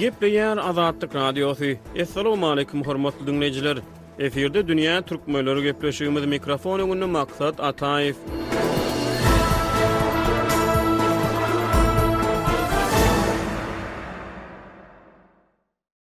Gepleýär Azatlyk Radiosy. Assalamualaikum hormatly diňleýjiler. Efirde dünýä türkmenleri gepleşigimiz mikrofon öňünde Maksat Ataýew.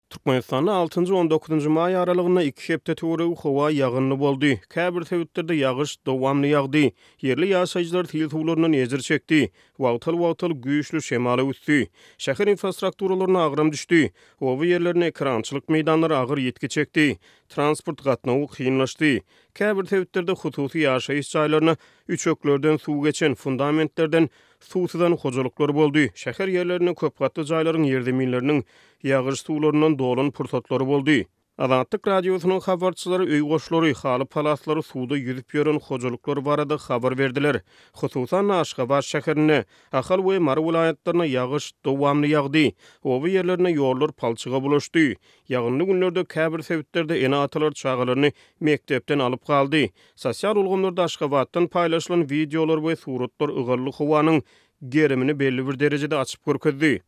Türkmenistanda altynjy, on dokuzynjy maý aralygynda iki hepde töweregi howa ýagynly boldy. Käbir sebitlerde ýagyş dowamly ýagdy. Ýerli ýaşaýjylar sil suwlaryndan ejir çekdi. Wagtal-wagtal güýçli şemal öwüsdi. Şäher infrastrukturalaryna agram düşdi. Oba ýerlerinde ekerançylyk meýdanlary agyr ýitgi çekdi. Transport gatnawy kynlaşdy. Käbir sebitlerde hususy ýaşaýyş jaýlaryna üçeklerden suw geçen, fundamentlerden suw syzan hojalyklar boldy. Şäher ýerlerinde köpgatly jaýlaryň ýerzeminleriniň ýagyş suwlaryndan dolan pursatlary boldy. Azatlyk Radiosynyň habarçylary öý goşlary, haly-palaslary suwda ýüzüp ýören hojalyklar barada habar berdiler. Hususan-da, Aşgabat şäherinde, Ahal we Mary welaýatlarynda ýagyş dowamly ýagdy. Oba ýerlerinde ýollar palçyga bulaşdy. Ýagynly günlerde käbir sebitlerde ene-atalar çagalaryny mekdepden alyp galdy. Sosial ulgamlarda Aşgabatdan paýlaşylan wideolar we suratlar ygally howanyň gerimini belli bir derejede açyp görkezdi.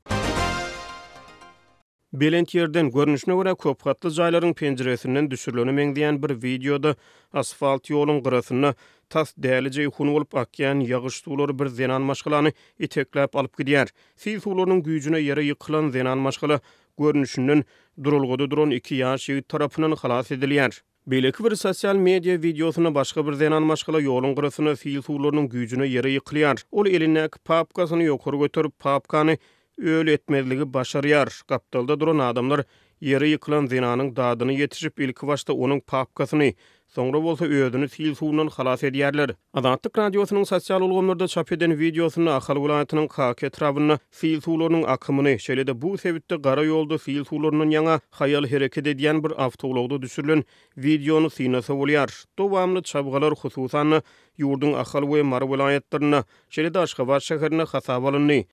Belent ýerden, görnüşine görä köpgatly jaýlaryň penjiresinden düşürilene meňzeýän bir wideoda asfalt ýoluň gyrasynda tas däli jeýhun bolup akýan ýagyş suwlary bir zenan maşgalany itekläp alyp gidýär. Sil suwlarynyň güýjüne ýere ýykylan zenan maşgala görnüşinden duralgada duran iki ýaş ýigit tarapyndan halas edilýär. Beýleki bir sosial media wideosynda başga bir zenan maşgala ýoluň gyrasynda sil suwlarynyň güýjüne ýere ýykylýar. Ol elindäki papkasyny ýokary göterip, papkany öl etmezligi başarýar. Gapdalda duran adamlar ýere ýykylan zenanyň dadyna ýetişip, ilkibaşda onuň papkasyny, soňra bolsa özüni sil suwundan halas edýärler. Azatlyk Radiosynyň sosial ulgamlarda çap eden wideosynda Ahal welaýatynyň Kaka etrabynda sil suwlarynyň akymyny, şeýle-de bu sebitde gara ýolda sil suwlaryndan ýaňa haýal hereket edýän bir awtoulagda düşürilen wideony synlasa bolýar. Dowamly çabgalar, hususan-da, ýurduň Ahal we Mary welaýatlarynda, şeýle-de Aşgabat şäherinde hasaba alyndy.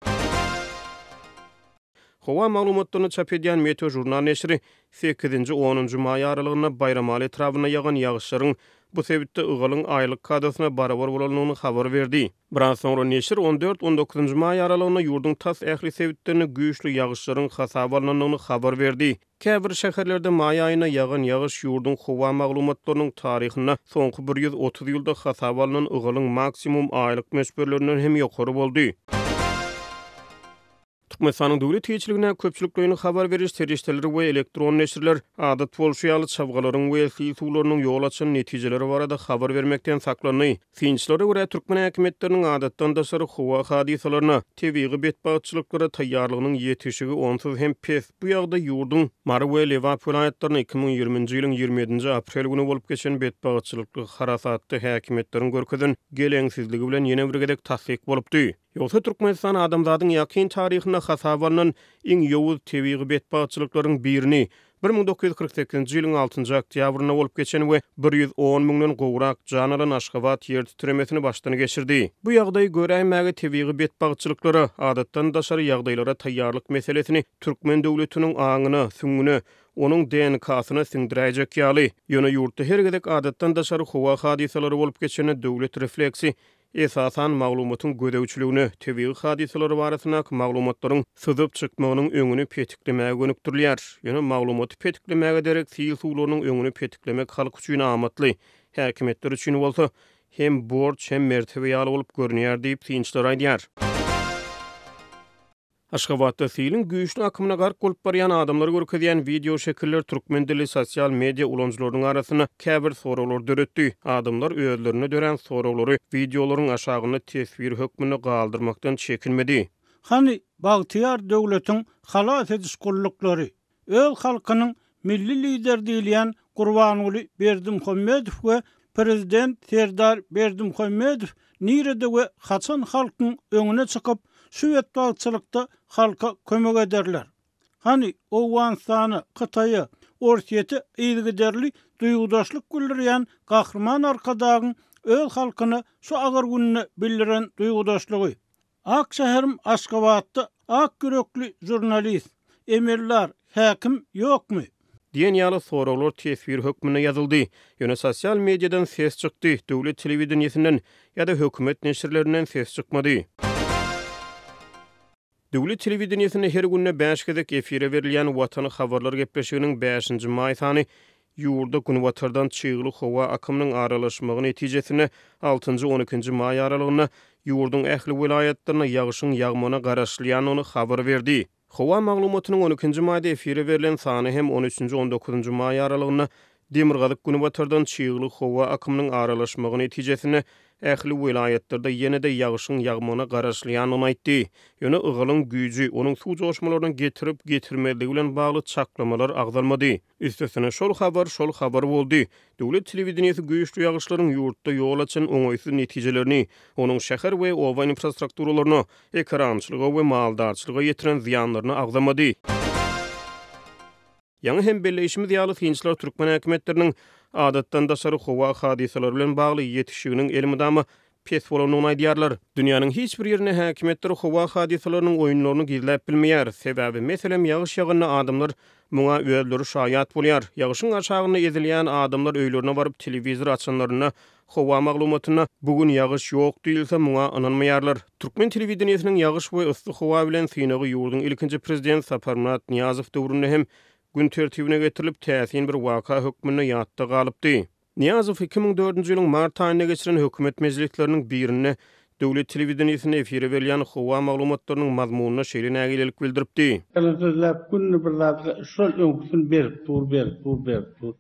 Howa maglumatlaryny çap edýän Meteožurnal neşiri sekizinji, onunjy maý aralygynda Baýramaly etrabynda ýagan ýagyşlaryň bu sebitde ygalyň aýlyk kadasyna barabar bolandygyny habar berdi. Biraz soňra neşir on dört, on dokuzynjy maý aralygynda ýurduň tas ähli sebitlerinde güýçli ýagyşlaryň hasaba alnandygyny habar berdi. Käbir şäherlerde maý aýynda ýagan ýagyş ýurduň howa maglumatlarynyň taryhynda soňky 130 ýylda hasaba alnan ygalyň maksimum aýlyk möçberlerinden hem ýokary boldy. Türkmenistanyň döwlet eýeçiligindäki köpçülikleýin habar beriş serişdeleri we elektron neşirler, adat bolşy ýaly, çabgalaryň we sil suwlarynyň ýol açan netijeleri barada habar bermekden saklandy. Synçylara görä, türkmen häkimiýetleriniň adatdan daşary howa hadysalaryna, tebigy betbagtçylyklara taýýarlygynyň ýetişigi onsuz hem pes. Bu ýagdaý ýurduň Mary we Lebap welaýatlarynda 2020-nji ýylyň 27-nji aprel güni bolup geçen betbagtçylykly harasatda häkimiýetleriň görkezen geleňsizligi bilen ýene bir gezek tassyk bolupdy. Ýogsa Türkmenistan adamzadyň ýakyn taryhynda hasaba alnan iň ýowuz tebigy betbagtçylyklaryň birini, 1948-nji ýylyň altynjy oktýabrynda bolup geçen we 110 müňden gowrak jan alan Aşgabat ýer titremesini başdan geçirdi. Bu ýagdaý göräýmäge tebigy betbagtçylyklara, adatdan daşary ýagdaýlara taýýarlyk meselesini türkmen döwletiniň aňyna, süňňüne, onuň DNK-syna siňdiräýjek ýaly. Ýöne ýurtda her gezek adatdan daşary howa hadysalary bolup geçende döwlet refleksi Esasan, maglumatyň gözegçiligine, tebigy hadysalar barasyndaky maglumatlaryň syzyp çykmagynyň öňüni petiklemäge gönükdirilýär. Ýöne maglumaty petiklemäge derek sil suwlarynyň öňüni petiklemek halk üçin amatly, häkimiýetler üçin bolsa hem borç, hem mertebe ýaly bolup görünýär diýip, synçylar aýdýar. Aşgabatda siliň güýçli akymyna gark bolup barýan adamlary görkezýän wideoşekiller türkmen dilli sosial media ulanyjylarynyň arasynda käbir soraglary döretdi. Adamlar özlerinde dörän soraglary wideolaryň aşagynda teswir hökmünde galdyrmakdan çekinmedi. Hany bagtyýar döwletiň halas ediş gulluklary? Öz halkynyň Milli Lideri diýilýän Gurbanguly Berdimuhamedow we Prezident Serdar Berdimuhamedow nirede we haçan halkyň öňüne çykyp, şu betbagtçylykda halka kömek ederler? Hany, Owganystana, Hytaýa, Orsýete yzygiderli duýgudaşlyk bildirýän Gahryman Arkadagyň öz halkyna şu agyr günde bildiren duýgudaşlygy? Ak şäherim Aşgabatda ak ýürekli žurnalist, emeldar, häkim ýokmy? Diýen ýaly soraglar teswir hökmünde ýazyldy. Ýöne sosial mediadan ses çykdy, döwlet telewideniýesinden ýa-da hökümet neşirlerinden ses çykmady. Döwlet telewideniýesinde her günde bäş gezek efire berilýän Watan habarlar gepleşiginiň bäşinji maý sany ýurda günbatardan çygly howa akymynyň aralaşmagy netijesinde altynjy-on ikinji maý aralygynda ýurduň ähli welaýatlarynda ýagşyň ýagmagyna garaşylýandygyny habar berdi. Howa maglumatynyň on ikinji maýda efire berlen sany hem on üçünji-on dokuzynjy maý aralygynda demirgazyk-günbatardan çygly howa akymynyň aralaşmagy netijesinde ähli welaýatlarda ýene-de ýagşyň ýagmagyna garaşylýandygyny aýtdy. Ýöne ygalyň güýji, onuň suw joşmalaryna getirip-getirmezligi bilen bagly çaklamalar agzalmady. Üstesine, şol habar şol habar boldy. Döwlet telewideniýesi güýçli ýagyşlaryň ýurtda ýol açan oňaýsyz netijelerini, onuň şäher we oba infrastrukturalaryna, ekerançylyga we maldarçylyga ýetiren zyýanlaryny agzamady. Ýaňy hem belleýşimiz ýaly, synçylar türkmen häkimiýetleriniň adatdan daşary howa hadysalary bilen bagly ýetişiginiň elmydama pes bolandygyny aýdýarlar. Dünýäniň hiç bir ýerinde häkimiýetler howa hadysalarynyň oýunlaryny gizläp bilmeýär. Sebäbi, meselem, ýagyş ýaganda adamlar muňa özleri şaýat bolýar. Ýagyşyň aşagynda ezilýän adamlar öýlerine baryp telewizor açanlarynda howa maglumatynda bu gün ýagyş ýok diýilse, muňa ynanmaýarlar. Türkmen telewideniýesiniň ýagyş we yssy howa bilen synagy ýurduň ilkinji prezident Saparmyrat Nyýazow döwründe hem gün tertibine getirilip, täsin bir waka hökmünde ýatda galypdy. Nyýazow 2004-nji ýylyň mart aýynda geçiren hökümet mejlisleriniň birinde döwlet telewideniýesinde efire berilýän howa maglumatlarynyň mazmunyna şeýle nägilelik bildiripdi. Ýalan sözläp günde bir zat şol öňküsini berip dur berip dur berip dur.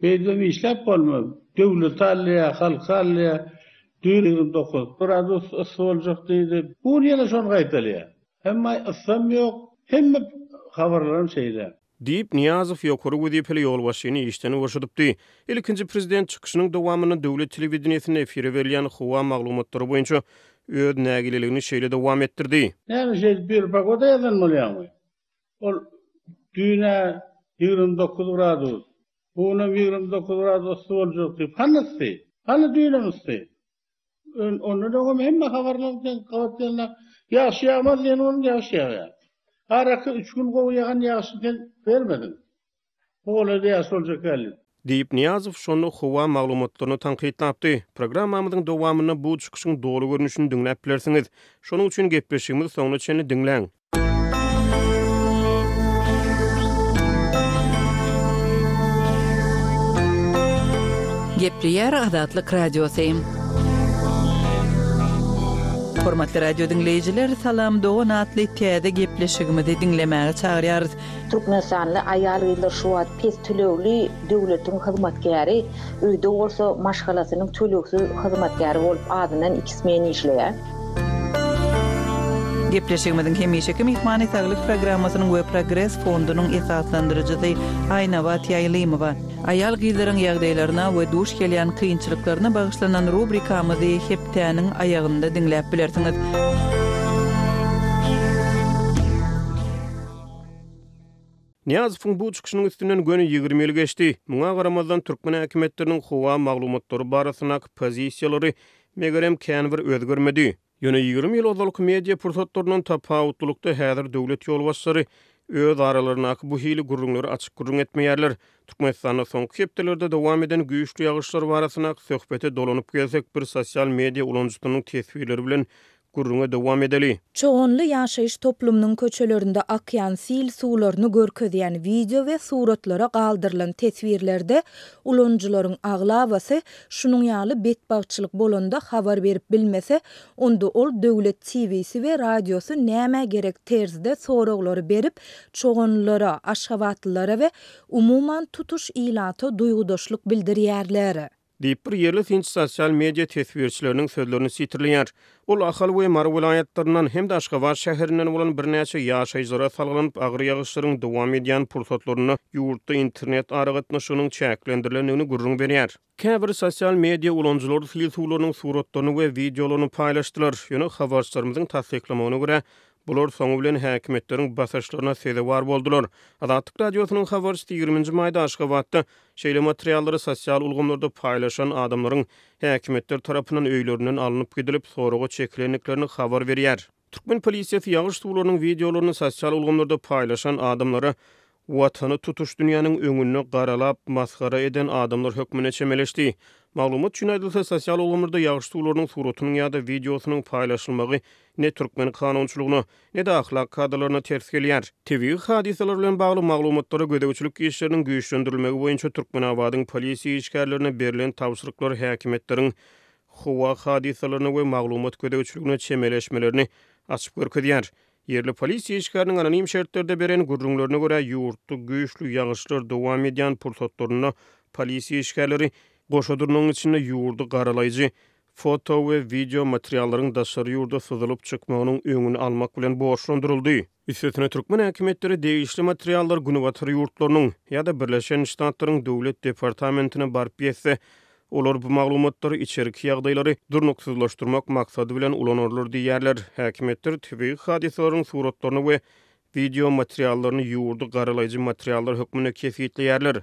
Beýdibem işläp bolmaz. Döwleti alýa halky alýa. Düýn 29 gradus yssy boljak diýdi. Bu gün ýene şony gaýtalýa. Emma yssam ýok. Hemme habarlaram şeýle. Diýip, Nyýazow ýokary wezipeli ýolbaşçyny işden boşadypdy. Ilkinji prezident çykyşynyň dowamynda döwlet telewideniýesinde efire berilýän howa maglumatlary boýunça öz nägileligini şeýle dowam etdirdi. Näme şeýdip bir pogoda ýazan bolýaňmy? Ol düýn-ä 29 gradus, bu günem 29 gradus yssy boljak diýip, hany yssy? Hany düýnem yssy? Ondan öňem hemme habarlar bilen gabat gelende ýagyş ýagmaz diýen bolun ýagyş ýagýar. Araky üç gün gowy ýagan ýagyşy sen bermediň. Bu golaýda ýagyş boljak däl diýip. Diýip, Nyýazow şonda howa maglumatlaryny tankytlapdy. Programmamyzyň dowamynda bu çykyşyň doly görnüşini diňläp bilersiňiz. Şonuň üçin gepleşigimizi soňuna çenli diňläň. Gepleýär Azatlyk Radiosy. Hormatly radio diňleýjiler, Salam dogan atly täze gepleşigimizi diňlemäge çagyrýarys. Türkmenistanly aýal-gyzlar şu wagt pes tölegli döwletiň hyzmatkäri, öýde bolsa maşgalasynyň tölegsiz hyzmatkäri bolup azyndan iki smen işleýär. Gepleşigimiziň hemişeki myhmany Saglyk programmasynyň we Progres fondunyň esaslandyryjysy Aýnabat Ýaýlymowa. Aýal-gyzlaryň ýagdaýlaryna we duş gelýän kynçylyklaryna bagyşlanan rubrikamyzy hepdäniň aýagynda diňläp bilersiňiz. Nyýazowyň bu çykyşynyň üstünden göni 20 ýyl geçdi. Muňa garamazdan, türkmen häkimiýetleriniň howa maglumatlary barasyndaky pozisiýalary, megerem, kän bir özgermedi. Ýöne 20 ýyl ozalky media pursatlaryndan tapawutlylykda häzir döwlet ýolbaşçylary öz aralaryndaky bu hili gürrüňleri açyk gürrüň etmeýärler. Türkmenistanda soňky hepdelerde dowam eden güýçli ýagyşlar barasyndaky söhbete dolanyp gelsek, bir sosial media ulanyjysynyň teswirleri bilen Gürrüňe dowam edeli. Çoganly ýaşaýyş toplumynyň köçelerinde akýan sil suwlaryny görkezýän wideo we suratlara galdyrylan teswirlerde ulanyjylaryň aglabasy şunuň ýaly betbagtçylyk bolanda habar berip bilmese, onda ol döwlet TW-si we radiosy nämä gerek terzde soraglary berip, çoganlylara, aşgabatlylara we umuman tutuş ilata duýgudaşlyk bildirýärler. Diýip, bir ýerli synçy sosial media teswirçileriniň sözlerini sitirleýär. Ol Ahal we Mary welaýatlaryndan hem-de Aşgabat şäherinden bolan birnäçe ýaşaýjylara salgylanyp, agyr ýagyşlaryň dowam edýän pursatlarynda ýurtda internet aragatnaşygynyň çäklendirilendigini gürrüň berýär. Käbir sosial media ulanyjylary sil suwlarynyň suratlaryny we wideolaryny paýlaşdylar, ýöne habarçylarymyzyň tassyklamagyna görä, bular soňy bilen häkimiýetleriň basyşlaryna sezewar boldular. Azatlyk Radiosynyň habarçysy ýigriminji maýda Aşgabatda Şeýle materiallary sosial ulgamlarda paýlaşan adamlaryň häkimiýetler tarapyndan öýlerinden alnyp gidilip, soraga çekilendiklerini habar berýär. Türkmen polisiýasy ýagyş suwlarynyň wideolaryny sosial ulgamlarda paýlaşan adamlara Watany tutuş dünýäniň öňünde garalap, masgara eden adamlar hökmünde çemeleşdi. Maglumat üçin aýdylsa, sosial ulgamlarda ýagyş suwlarynyň suratynyň ýa-da wideosynyň paýlaşylmagy ne türkmen kanunçylygyna, ne-de ahlak kadalaryna ters gelýär. Tebigy hadysalar bilen bagly maglumatlara gözegçilik işleriniň güýçlendirilmegi boýunça Türkmenabadyň polisiýa işgärlerine berlen tabşyryklar häkimiýetleriň howa hadysalaryna we maglumat gözegçiligine çemeleşmelerini açyp görkezýär. Ýerli polisiýa işgäriniň anonim şertlerde beren gürrüňlerine görä, ýurtda güýçli ýagyşlar dowam edýän pursatlarynda polisiýa işgärleri goşa durnagyň içinde ýurdy garalaýjy foto we wideo materiallaryň daşary ýurda syzylyp çykmagynyň öňüni almak bilen borçlandyryldy. Üstesine, türkmen häkimiýetleri degişli materiallar günbatar ýurtlarynyň ýa-da Birleşen Ştatlaryň Döwlet departamentine baryp ýetse, Olar bu maglumatlary içerki ýagdaýlary durnuksyzlaşdyrmak maksady bilen ulanarlar diýýärler. Häkimiýetler tebigy hadysalaryň suratlaryny we wideo materiallaryny ýurdy garalaýjy materiallar hökmünde kesgitleýärler.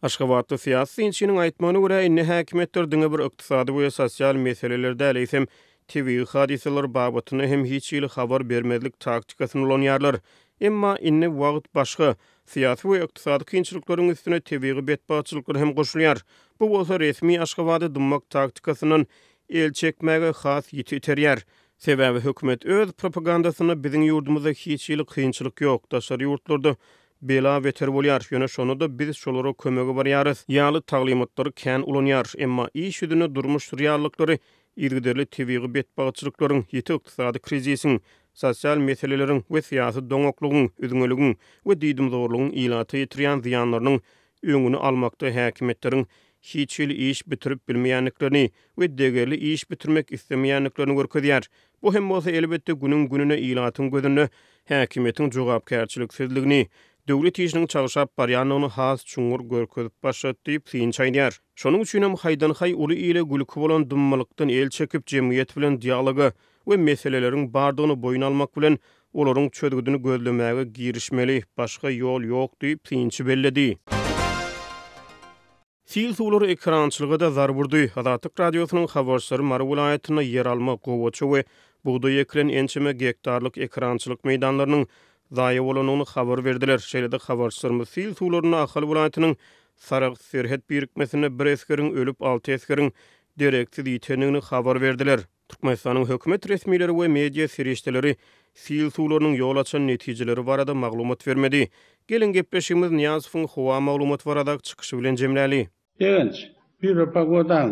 Aşgabatly syýasy synçynyň aýtmagyna görä, indi häkimiýetler diňe bir ykdysady we sosial meseleler däl, eýsem, tebigy hadysalar babatynda hem hiç hili habar bermezlik taktikasyny ulanýarlar. Emma indi wagt başga. Syýasy we ykdysady kynçylyklaryň üstüne tebigy betbagtçylyklar hem goşulýar. Bu bolsa resmi Aşgabady dymmak taktikasyndan el çekmäge has ýiti iterýär. Sebäbi hökümet öz propagandasynda biziň ýurdumyzda hiç hili kynçylyk ýok, daşary ýurtlarda bela-beter bolýar, ýöne şonda-da biz şolara kömege barýarys ýaly taglymatlary kän ulanýar. Emma iş ýüzünde durmuş reallyklary yzygiderli tebigy betbagtçylyklaryň, ýiti ykdysady krizisiň, sosial meseleleriň we syýasy doňaklygyň, üzňeligiň we diýdimzorlugyň ilata ýetirýän zyýanlarynyň öňüni almakda häkimiýetleriň hiç hili iş bitirip bilmeýändiklerini we degerli iş bitirmek islemeýändiklerini görkezýär. Bu hem bolsa, elbetde, günüň-gününe ilatyň gözünde häkimiýetiň jogapkärçiliksizligini, döwlet işiniň çagşap barýandygyny has çuňňur görkezip başlady diýip, synçy aýdýar. Şonuň üçinem haýdan-haý uly ile gülki bolan dymmalykdan el çekip, jemgyýet bilen dialoga we meseleleriň bardygyny boýun almak bilen, olaryň çözgüdini gözlemäge girişmeli, başga ýol ýok diýip, synçy belledi. Sil suwlary ekerançylyga-da zarb urdy. Azatlyk Radiosynyň habarçylary Mary welaýatynda ýeralma, gowaça we bugdaý ekilen ençeme gektarlyk ekerançylyk meýdanlarynyň zaýa bolandygyny habar berdiler. Şeýle-de habarçylarymyz sil suwlarynda Ahal welaýatynyň Saragt serhet birikmesinde bir esgeriň ölüp, alty esgeriň dereksiz ýitendigini habar berdiler. Türkmenistanyň hökümet resmileri we media serişdeleri sil suwlarynyň ýol açan netijeleri barada maglumat bermedi. Geliň, gepleşigimiz Nyýazowyň howa maglumaty baradaky çykyşy bilen jemläli. Begenç, Býuro pogodaň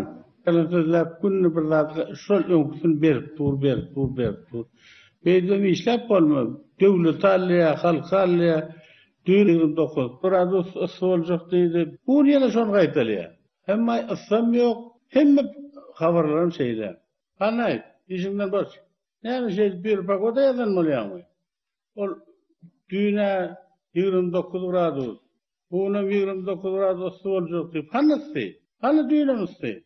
ýalan sözläp günde bir zat şol öňküsini berip dur berip dur berip dur. Beýdibem işläp bolmaz. Döwleti alýa, halky alýa. Düýn 29 gradus yssy boljak diýdi. Bu gün ýene şony gaýtalýa. Emma yssam ýok, hemme habarlaram şeýle. Hany aýt, işiňden boş. Näme şeýdip bir pogoda ýazan bolýaňmy? Ol düýn-ä 29 gradus, bu günem 29 gradus yssy boljak diýip, hany yssy? Hany düýnem yssy?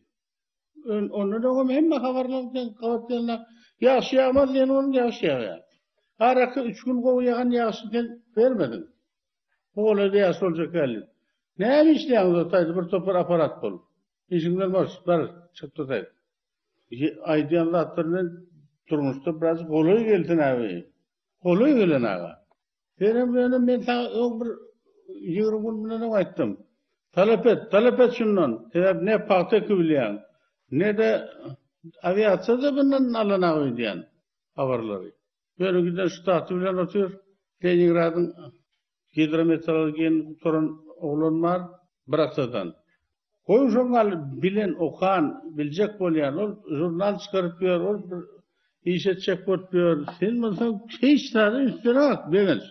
Ondan öňem hemme habarlar bilen gabat gelende ýagyş ýagmaz diýen gün ýagyş ýagýar. Araky üç gün gowy ýagan ýagyşy sen bermediň. Bu golaýda ýagyş boljak däl diýip. Näme işleýäňiz o taýda bir topar aparat bolup? Işiňden boş, bar, çyk tutaý. Aýdýan zatlar bilen durmuşda biraz golaý gelsin abi. Golaý gelen aga. Senem ýöne men saňa öň bir 20 gün mundan öň aýtdym. Talap et, talap et şundan. Sebäp ne pagta ekibilýäň, ne-de awiasiýada bundan alanaga öýdýän habarlary. Ýöne giden ştaty bilen otyr. Leningradyň gidrometeorologiýany gutaran oglan bar, bir atadan. Goý şoňňaly bilen, okan, biljek bolýan, ol žurnal çykaryp ýör, ol bir iş etjek bolup ýör. Sen bolsaň hiç zada üns bereňok, Begenç.